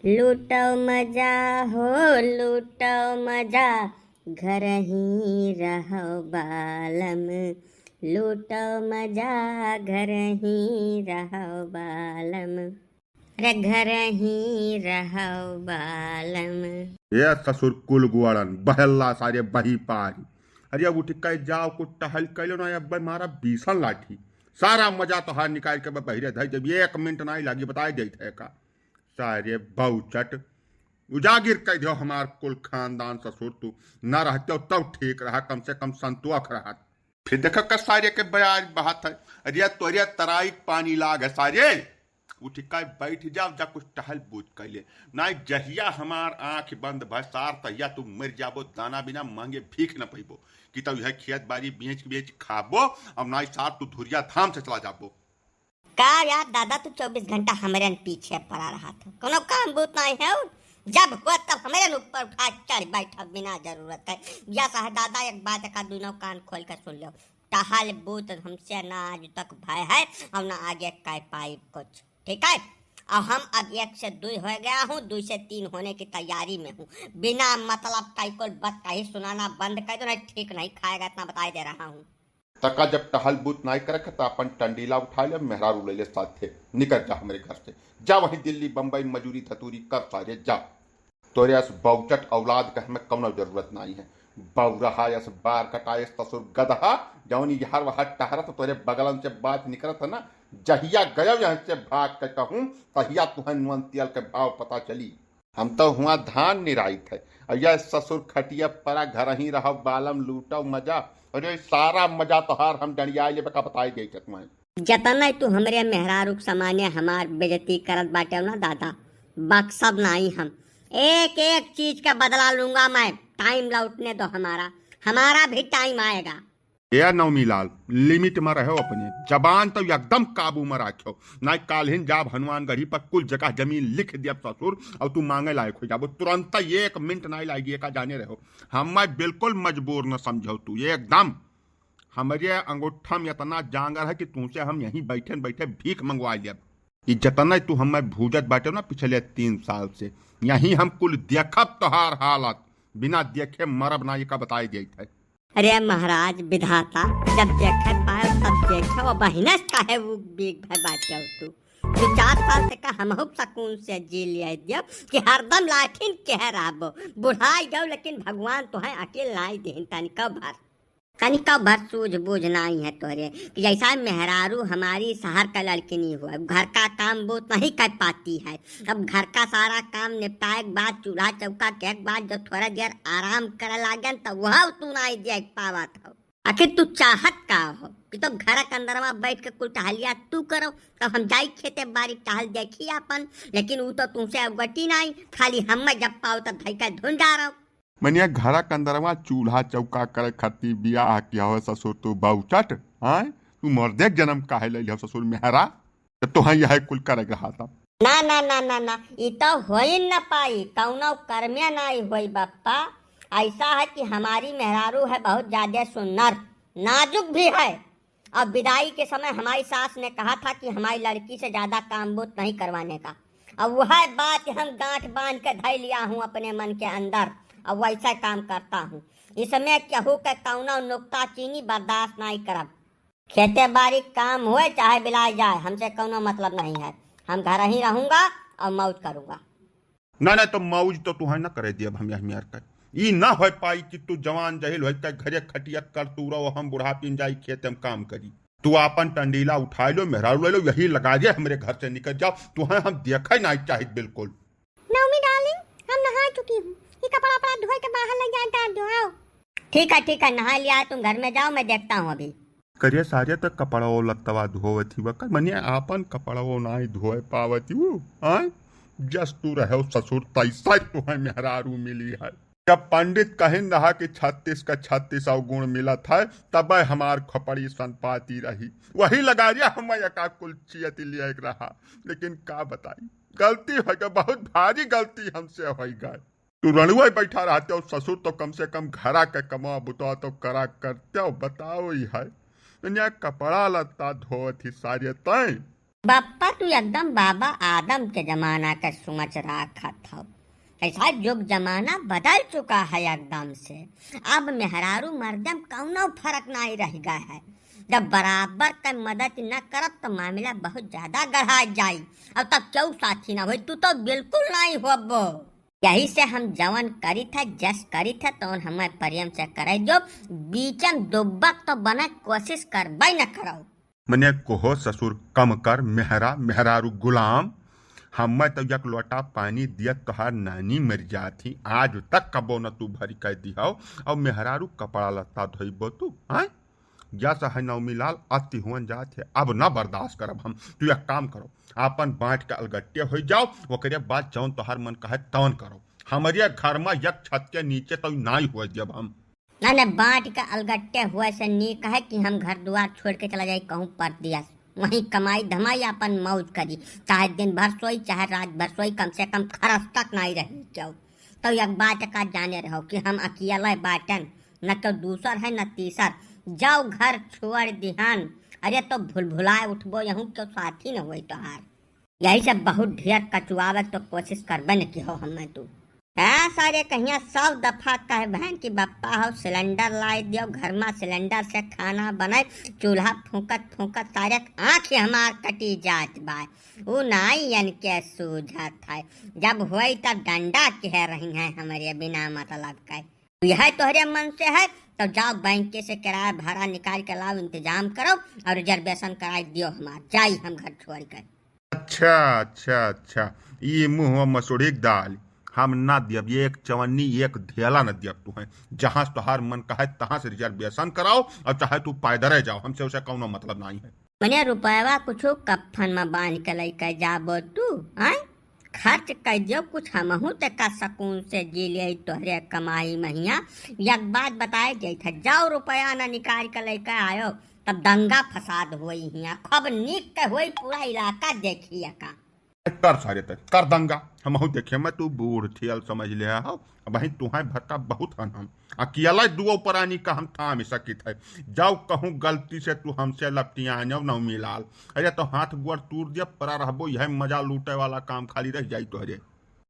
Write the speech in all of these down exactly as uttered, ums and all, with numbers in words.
लूटो मजा हो, लूटो मजा, घर ही रहो बालम। लूटो मजा, घर ही रहो बालम। अरे घर ही रहो बालम। ए ससुर कुल गुआड़न, बहल्ला सारे बही पारी। अरे अब उठ के जाओ, कुछ टहल कर लो ना, अब मारा बीसन लाठी। सारा मजा तोहार निकाल के बहिरे धई जब एक मिनट नाहीं लागी, बताए देत है का। सारे बहुचट, उजागिर कर दियो हमार कुल खानदान ससुर, तू ना रहते तब ठीक रहा, कम से कम संतोख रहत। फिर देखो का सारे के बयार बहात है। अरे तोरे तराई के पानी लाग है सारे, उठ के बैठ जाओ, जा कुछ टहल बूझ कर ले। नाहीं जहिया हमार आँख बंद भय सार, तहिया तू मर जाबो, दाना बिना मांगे भीख न पैबो, कि तब यह खेत बाड़ी बेच बेच खाबो, और नाहीं सार तू धुरिया धाम से चला जाबो। का यार दादा, तू चउबीस घंटा हमरे न पीछे पड़ा रहत हो, कोनो काम बूत नाहीं है? जब हुआ तब हमरे न ऊपर उठा चढ़ बैठा बिना जरूरत है। या साहब दादा, एक बात का दुनो कान खोल के सुन लो, टहल बूत हमसे ना आज तक भय है और ना आगे कर पाई कुछ, ठीक है? और हम अब एक से दुई हो गया हूँ, दुई से तीन होने की तैयारी में हूँ। बिना मतलब का कुल बात कही सुनाना बंद कर दो, नहीं ठीक नहीं खाएगा, इतना बताई दे रहा हूँ। तका जब टहल बूत नाई करे के, त अपन टंडीला उठा ले, मेहरारू ले ले साथे, निकर जा हमरे घर से, जा वहीं दिल्ली, बम्बई, मजूरी धतूरी कर सारे, जा। तोरे अस बौचट औलाद के हमें कौनो जरूरत नाई है। बौरहा अस बार कटाए ससुर गदहा, जौन यहाँ वहाँ टहरत तोरे बगलन से बात निकरत है ना, जहिया गयो यहाँ से भाग के कहूँ, तहिया तुहें नून तेल के भाव पता चली। हम तो हुआ धान निराइत है, और यह ससुर खटिया परा घर ही रहो, बालम लूटो मजा, और ये सारा मजा तोहार हम डंडिया लेबे का बताई दे चकमा। जतना तू हमरे मेहरारू के समाने हमार बेइज्जती करत बाटे ना दादा, बख्शब नाई हम। एक एक चीज का बदला लूंगा मैं। टाइम लौटने दो हमारा, हमारा भी टाइम आएगा। ए नवमी लाल, लिमिट में रहो अपने। जबान तो एकदम काबू में राखो, नाई काल्हिन जाब हनुमानगढ़ी पर कुल जगह जमीन लिख दियब ससुर, और तू मांगे लायक हो जाबो। तुरंत एक मिनट नाई लागी, एका जाने रहो। हम मैं बिल्कुल मजबूर न समझो तू, एकदम। हमरे अंगूठा में इतना जांगर है कि तुमसे हम यहीं बैठे बैठे भीख मंगवा लेब। ई जतना तू हमें भूजत बाटे ना पिछले तीन साल से, यहीं हम कुल देखब तोहार हालत, बिना देखे मरब ना, एका बताई देत है। अरे महाराज विधाता, जब देखे पाए तब देखे, वो बहिनस काहे वो बीक भर बाटे हो तू। दो चार साल तक का हमहू सकून से जी लिया दियो कि हरदम लाठिन के रहबो, बुढ़ाई गयो लेकिन भगवान तोहे अकेल नाई देहिन तनिको भर। तनिको भर सूझबूझ नाई है तोहरे कि जैसा मेहरारू हमारी शहर का लड़किनी हुआ, घर का काम बूत नहीं कर पाती है। अब घर का सारा काम निपटाए के बाद, चूल्हा चौका के बाद जब थोड़ा देर आराम करे लागन, तो वह तू नाई देख पावत हो। आखिर तू चाहत का हो कि तो घर के अंदरवा बैठ के कुल टहलिया तू करो, तब हम जाई खेते बारी टहल देखी आपन, लेकिन ऊ तो तुमसे अवगति नाई, खाली हम जब पाओ तब धई के धुन जा रहो। मनिया घरा के अंदरवा चूल्हा चौका करे खातिर बियाह किया हो ससुर तू बाउचट, हाँ? तू मर्दे के जन्म काहे ले लिया ससुर मेहरा? तो तोहे यह कुल करे के रहा था। ना, ना, ना, ना, ना, ई तो हो ही न पाई, कौनो कर्मे नाई होई बप्पा। ऐसा है कि हमारी मेहरारू है बहुत ज्यादा सुंदर, नाजुक भी है। अब विदाई के समय हमारी सास ने कहा था कि हमारी लड़की से ज्यादा काम बूत नहीं करवाने का। अब वह बात हम गांठ बांध के धर लिया हूँ अपने मन के अंदर, अब वैसा काम करता हूँ। इसमें केहू के कौनो नुक्ताचीनी बर्दाश्त नहीं करब। खेते बारी काम होए चाहे बिलाए जाए, हमसे कौनो मतलब नहीं है। हम घर ही रहूंगा और मौज करूंगा। ना, ना, तो मौज तो तुहें ना करे दियब हम यह मेर कर। ई ना हो पाई कि तू जवान जहिल होई के घरे खटिया कर तू रहो, हम बुढ़ापी में जाई खेते में काम करी। तू आपन टंडीला उठाए लो, मेहरारू ले लो, यही लगा दे, हमरे घर से निकल जाओ, तुहें हम देखे नाई चाहित बिल्कुल। नवमी डार्लिंग, हम नहा चुकी हूँ, ये कपड़ा वपड़ा धोए के बाहर ले जाए डाल दो, आओ। ठीक है, ठीक है, नहा लिया है, तुम घर में जाओ, मैं देखता हूँ अभी। करिया सारे तो कपड़ा वो लत्तवा धोवत ही वकर, मनिया आपन कपड़ा वो नाई धोए पावत ही वो, आय? जस तू रहो ससुर, तैसा तुहें मेहरारू मिली है। जब पंडित कहिन रहा कि छत्तीस का छत्तीस अवगुण मिलत है, तब हमार खोपड़ी सन पाती रही। वही लगारिया हम एका कुल चियत लिया एक रहा, लेकिन का बताई, गलती हो गई, बहुत भारी गलती हमसे हो गई। तू रड़ुआ बैठा रहते और ससुर तो कम से कम घरा के कमा बुतवा तो करा करते हो, बताओ ही है। इन्हें कपड़ा लत्ता धोवत ही सारे तय। बप्पा, तू एकदम बाबा आदम के जमाना के सोच राखत हौ। ऐसा जुग जमाना बदल चुका है एकदम से। अब मेहरारू मर्दे में कौनो फर्क नाहीं रह गया है। जब बराबर के मदद न करब तो मामला बहुत ज्यादा गढ़ा जाई। अब तब क्यों साथी ना होई, तू तो बिल्कुल नाहीं होबो। यही से हम जवन करी थे, जस करी थे, तवन हमें प्रेम से करे जो, बीच में दुब्बक तो बने कोशिश करबे न करो। मने कोहो ससुर कम कर, मेहरा, मेहरारू गुलाम। हमें तो एक लोटा पानी दिया तोहार नानी मर जात ही, आज तक कबो न तू भरी कह दिहौ, और मेहरारू कपड़ा लत्ता धोइबो तू, हैं? या सा है नवमी लाल, अति हुअन जात है, अब ना बर्दाश्त करब हम। तू एक काम करो, आपन बांट के अलगट्टे हो जाओ, ओकरे बाद जौन तोहार मन कहे तौन करो। हमरे घर में एक छत के नीचे तो नाई हुए देब हम। ना, ना, बांट के अलगट्टे हुए से नीक है कि हम घर दुआर छोड़ के चला जाई कहूँ परदेस। वहीं कमाई धमाई, अपन मौज करी, चाहे दिन भर सोई, चाहे रात भर सोई, कम से कम खरस तक नाई रही क्यों। तो एक बात का जाने रहो कि हम अकेले बाटन, न तो दूसर है न तीसर। जाओ घर छोड़ दिहन, अरे तो भुलभुलाए उठबो, यहूँ क्यों साथी न होई तोहार। यही से बहुत ढेर कचुआवे तो कोशिश करबे न किहो हमें तू। हाँ सारे कहिया सौ दफा कहे बहन कि बप्पा हो सिलेंडर लाए दियो, घर में सिलेंडर से खाना बनाए, चूल्हा फूंकत फूंकत सारे आँख ही हमार कटी जात बाय। उ नाई इनके सूझत है, जब होई तब डंडा कह रही हैं हमरे बिना मतलब के। यह तोहरे मन से है तो जाओ बैंक से किराया भाड़ा निकाल के लाओ, इंतजाम करो और रिजर्वेशन कराई दियो हमार, जाई हम घर छोड़ के। अच्छा, अच्छा, अच्छा, ई मुँह मसूड़ी के दाल, हम ना दियब, ये एक चवन्नी, एक धेला न दियब तुहें। जहाँ से तोहार मन कहे, तहाँ से रिजर्वेशन कराओ और चाहे तू पैदल जाओ, हमसे उसे कौनो मतलब नहीं है। मने रुपयवा कुछ कफन में बांध के लेके जाबो तू, आय? खर्च कर दियो कुछ, हमहू ते का सुकून से जी ले तोहरे कमाई महिया। एक बात बताए जाई था, जाओ रुपया ना निकाल के लेके आयो, तब दंगा फसाद होई हिया, खूब नीक के होई, पूरा इलाका देखिए का। कर सारे ते, कर दंगा, हमहू देखे में तू बूढ़ ठियल समझ ले हो। अब वहीं तुहाई भरका बहुत हन हम। अकेला दुओ प्राणी का हम थाम सकित है। जाओ कहूँ गलती से तू हमसे लपटिया जाओ नवमी लाल। अरे तो हाथ गोड़ तूर दिया परा रहबो, यह मजा लूटे वाला काम खाली रह जाई तोहरे।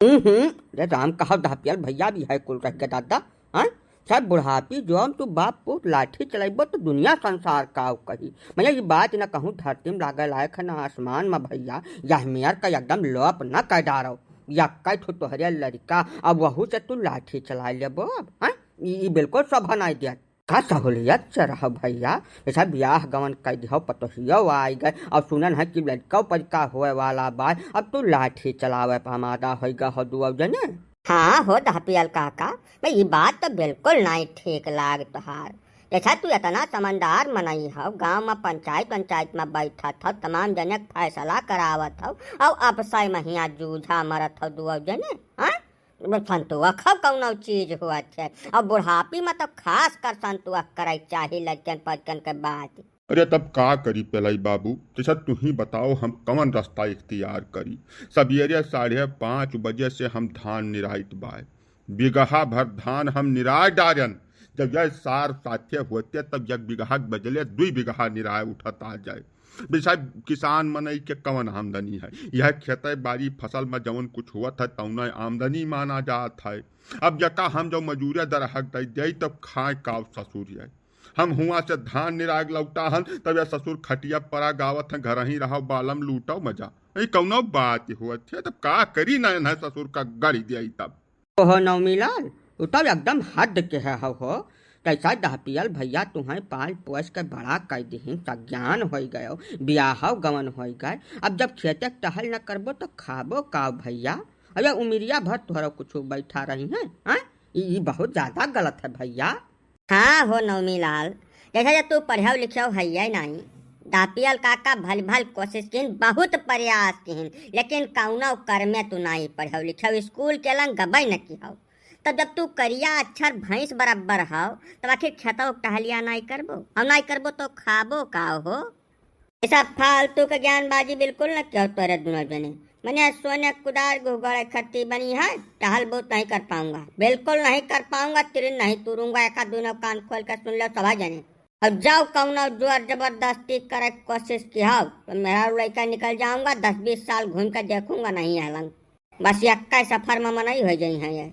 हम्म, हम्म, रे राम कहा धापियल भैया भी है कुल रह के दादा। हाँ? सब बुढ़ापी जो हम तू बाप पूत लाठी चलाइबो तो दुनिया संसार काव कही। मने ये बात न कहूँ धरती में लागे लायक है न आसमान में भैया, यह मेयर का एकदम लोप न कर डारो। यक्का ठो तोहरे लड़का, अब वहू से तू लाठी चला लेबो अब, हाँ? ई, ई बिल्कुल शोभा नाई दिया। का सहूलियत से रहो भैया, ऐसा ब्याह गवन कर दिहो, पतोहियो आई गए, और सुनन है कि लड़का परिका होए वाला बा, अब तू लाठी चलावे पर आमादा होई गए हो दुआ जने। हाँ हो धापियल काका, मैं ये बात तो बिल्कुल नाई ठीक लाग तोहार। जैसा तू इतना समझदार मनई हो, गांव में पंचायत पंचायत में बैठत हो, तमाम जने के फैसला करावत हो, और अपसय में हियां जूझा मरत हो दुआ जने, हाँ? संतोख कौनो चीज हुआ थे, और बुढ़ापी में तो खास कर संतोख करे चाही लड़कन पड़कन के बात। अरे तब का करी पेलाई बाबू, जैसा तू ही बताओ हम कवन रास्ता इख्तियार करी। सवेरे साढ़े पाँच बजे से हम धान निराइत बाय, बिगहा भर धान हम निराय डारन। जब यह सार साथे होते तब एक बिगहा के बजले दुई बिगहा निराय उठत आ जाए। बेचारे किसान मनई के कवन आमदनी है? यह खेते बाड़ी फसल में जवन कुछ होत है तौने आमदनी माना जात है। अब यका हम जब मजूरिया दरहक दई देई तब खाए काव ससुर है। हम हुआ से धान निराग लौटा हन तब यह ससुर खटिया परा गावत हैं, "घर ही रहो बालम लूटो मजा।" ई कौनो बात होत है? तब का करी ना इन्हें ससुर का गड़ी देई तब। ओहो नवमी लाल, तू तो एकदम हद के है हो, हो। कैसा दहपियल भैया तुहें पाल पोस के बड़ा कर दिहिन, सज्ञान होई गयो, ब्याह गवन होई गए। अब जब खेते टहल न करबो तो खाबो का भैया? अरे उमिरिया भर तोहरा कुछ बैठा रही हैं, हाँ? ई, ई बहुत ज्यादा गलत है भैया। हाँ हो नवमी लाल, जैसे जब तू पढ़्यो लिख्यो है नाई, दापियल काका भल भल कोशिश किन, बहुत प्रयास किन, लेकिन कौनो कर में तू नाई पढ़्यो लिख्यो, स्कूल के लंग गबई न किहो। तब जब तू करिया अच्छर भैंस बराबर हो, तब आखिर खेतौ टहलिया नाई करबो, और नाई करबो तो खाबो का हो? ये सब फालतू के ज्ञानबाजी बिल्कुल न किहो तोरे दुनो जने। मने सोने कुदार गुहगड़े खत्ती बनी है, टहल बहुत नहीं कर पाऊंगा, बिल्कुल नहीं कर पाऊंगा, तिरिन नहीं तूरूंगा। एका दुनो कान खोल के सुन लो सभा जने। अब जाओ कौनो जोर जबरदस्ती करे के कोशिश किहौ, तो मेहरारू लइका निकल जाऊंगा, दस बीस साल घूम के देखूंगा नहीं हलंग। बस यक्कै सफर में मनई होइ जइहैं ये।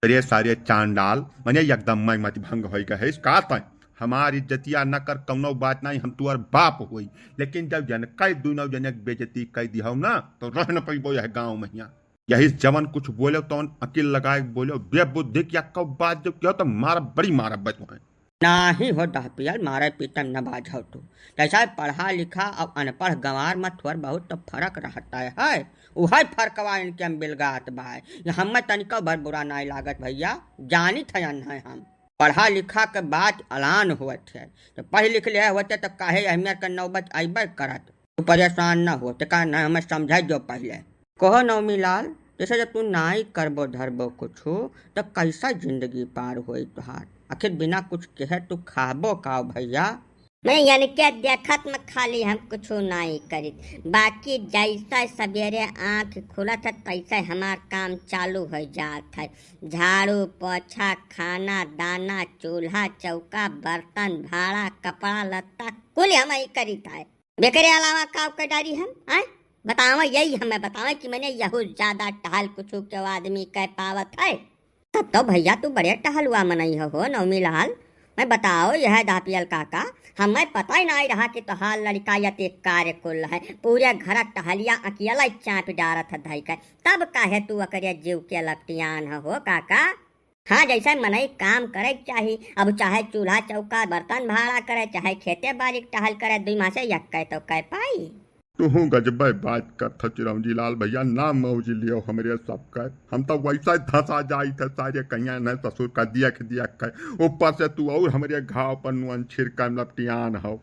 अरे सारे चांडाल, मने एकदम मैं मति भंग होइ गए है। का तय हमार इज्जतिया न कर, कौनो बात नहीं, हम तुअर बाप होई, लेकिन जब जनकै दुनो जनक बेइज्जती कइ दिहौ ना, तो रह न पइबो यह गाँव में हियाँ। यही जवन कुछ बोलो तवन अकिल लगाए के बोलो, बेबुद्धि की अक्का बात जब किहो तो मारब, बड़ी मारब बचवा है। नाही हो दहपियल, मारे पीटे में न बाझौ तू। जैसा पढ़ा लिखा और अनपढ़ गंवार में थोड़ बहुत तो फर्क रहता है, उहै फर्कवा इनके में बिलगात बा। ये हमें तनिको भर बुरा नाई लागत भैया, जानित है अन है हम। पढ़ा लिखा के बात अलान होत है, तो पढ़ लिख ले होते तो काहे अहमियत के नौबत अइबे करत। तू परेशान न हो, तेका न हमें समझाई दो पहिले। कहो नवमी लाल, जैसे जब तू नाई करबो धरबो कुछु, तो कैसा जिंदगी पार होई तुहार? आखिर बिना कुछ कहे तू खाबो का भैया? मैं यानी के देखत में खाली हम कुछु नाई करित, बाकी जैसे सवेरे आँख खुलत है तैसे हमार काम चालू हो जात है। झाड़ू पोछा, खाना दाना, चूल्हा चौका, बर्तन भाड़ा, कपड़ा लत्ता, कुल हम ही करित है। बेकरे अलावा का के डारी हम, आय? बतावा, यही हमें बतावा कि मने यहू ज्यादा टहल कुछु के आदमी कह पावत है। तब तो भैया तू बड़े टहलुआ मनई हो, हो नवमी लाल। मैं बताओ, यह दापियल काका, हमें पता ही नहीं रहा कि तोहार लड़का यति कार्य कुल है। पूरे घर टहलिया अकेला ही चाँप डारत है धई के। तब काहे तू ओकरे जीव के लपटियान हो काका? हाँ, जैसे मनई काम करे के चाही, अब चाहे चूल्हा चौका बर्तन भाड़ा करे, चाहे खेते बाड़ी के टहल करे, दुई मासे यक्के तो कै पाई। तुहूँ गजबे बात करत हो चिरौंजी लाल भैया, ना मौज लियो हमरे सबके। हम तो वैसे धंसा जाई थे सारे कहिया न ससुर का दिया के दिया के। ऊपर से तू और हमरे घाव पर नून छिड़के में लपटियान हो।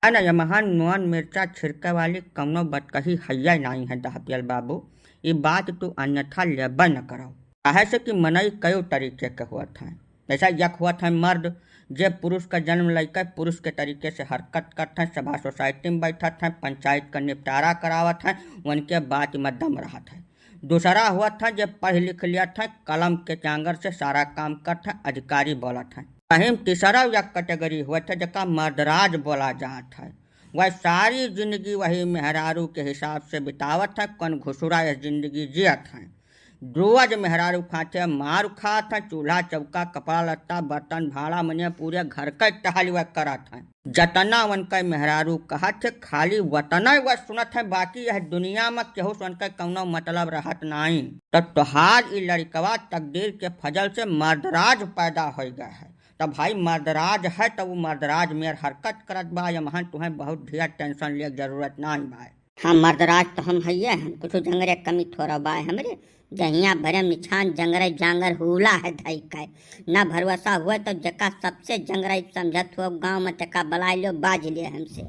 अरे, ये महान नून मिर्चा छिड़के वाली कौनो बतकही हइये नाई है दहपियल बाबू, ई बात तू अन्यथा लेबे न करो। काहे से कि मनई कई तरीके के होत हैं। जैसा यक होत हैं मर्द, जे पुरुष का जन्म लइके पुरुष के तरीके से हरकत करत हैं, सभा सोसाइटी में बैठत हैं, पंचायत का निपटारा करावत हैं, उनके बात में दम रहत है। दूसरा होत हैं जे पढ़ लिख लियत हैं, कलम के जांगर से सारा काम करत हैं, अधिकारी बोलत हैं। वहीं तीसरा यक कैटेगरी होत है जेका मर्दराज बोला जात है। वह सारी जिंदगी वही मेहरारू के हिसाब से बितावत है, कौन घुसुरा यह जिंदगी जियत हैं। रोज मेहरारू खाते मार खात हैं, चूल्हा चौका, कपड़ा लत्ता, बर्तन भाड़ा, मने पूरे घर के टहलुआ करत हैं। जतना उनके मेहरारू कहत है, खाली वतने वह सुनत हैं, बाकी यह दुनिया में केहू से उनके कौनो मतलब रहत नाई। तो तोहार ई लड़कवा तकदीर के फजल से मर्दराज पैदा होइ गए है। तब भाई मर्दराज है, तब वो मर्दराज मेर हरकत करत बा। यमहन तुहें बहुत ढेर टेंशन ले जरूरत नाई बा। हाँ, मर्दराज तो हम हइये हन, कुछ जंगरे कमी थोड़ा बा हमरे। जहिया भरे मिछान जंगरे जांगर हुला है धई के। ना भरोसा हुए तो जेका सबसे जंगरे समझत हो गाँव में तेका बुलाए लो, बाज ले हमसे।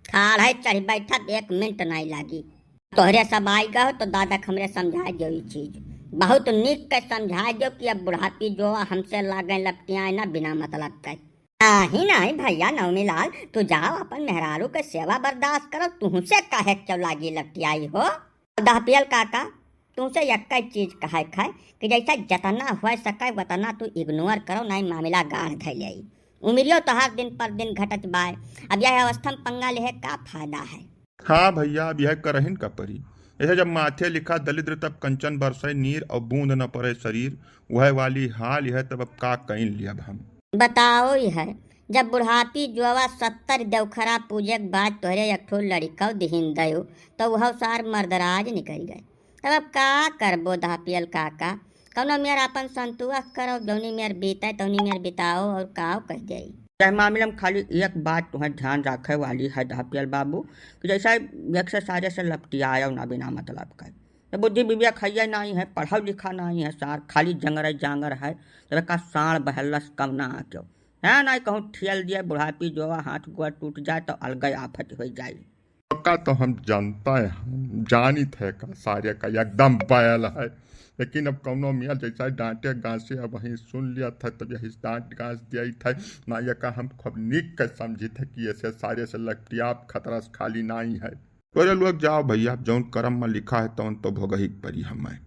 ठाढ़े चढ़ बैठब, एक मिनट नाई लागी। तोहरे सब आई गए हो तो दादा के हमरे समझाए दो ई चीज। बहुत नीक के समझाए दो कि अब बुढ़ापी जो हमसे लागे लपटियाए ना बिना मतलब के। नाही, नाही भैया नवमी लाल, तू जाओ अपन मेहरारू के सेवा बर्दाश्त करो, तुहसे काहे के लागी लपटियाई हो? दहपियल काका, तुहसे यक्कै चीज कहे खाए कि जैसा जतना हो सके वतना तू इग्नोर करो, नहीं मामला गाढ़ धै ले। उमिरियो तोहार दिन पर दिन घटत बाय, अब यह अवस्था में पंगा लेहे का फायदा है? हाँ भैया, अब यह करहिन का परी। ऐसे जब माथे लिखा दलिद्र तब कंचन बरसै नीर और बूंद न पड़े शरीर, वह वाली हाल यह तब अब का कइन लियब हम। बताओ यह, जब बुढ़ापी जोवा सत्तर देवखरा पूजे के बाद तोहरे एक ठो लड़िकौ दिहिन दयो, तो वह सार मर्दराज निकल गए। तब अब का करबो दहपियल काका, कौनो मेर आपन संतुआ करो, जौनी मेर बीते तौनी मेर बिताओ और काव कह जाई। यह मामले में खाली एक बात तुहें ध्यान रखे वाली है दहपियल बाबू, कि जैसा एक से सारे से लपटियायो ना बिना मतलब के। तो बुद्धि विवेक है नहीं है, पढ़ा लिखा नहीं है सार, खाली जंगरे जांगर है। तब का साँड़ बहलस कम ना आक्यो है, ना कहूँ ठेल दिए बुढ़ापी जोवा हाथ गोड़ टूट जाए तो अलगे आफत हो जाए। का तो हम जानता है, हम जानित है का सारे का एकदम बैल है, लेकिन अब कौनो मियाँ जैसा डांटे गांसे अब वहीं सुन लिया था, तब यही डांट गांस दिया ही था। ना ये का हम खूब नीक के समझी थे कि ऐसे सारे से लपटियाब खतरा से खाली नहीं है। तोरे लोग जाओ भैया, जौन करम में लिखा है तौन तो भोगही के परी हमें।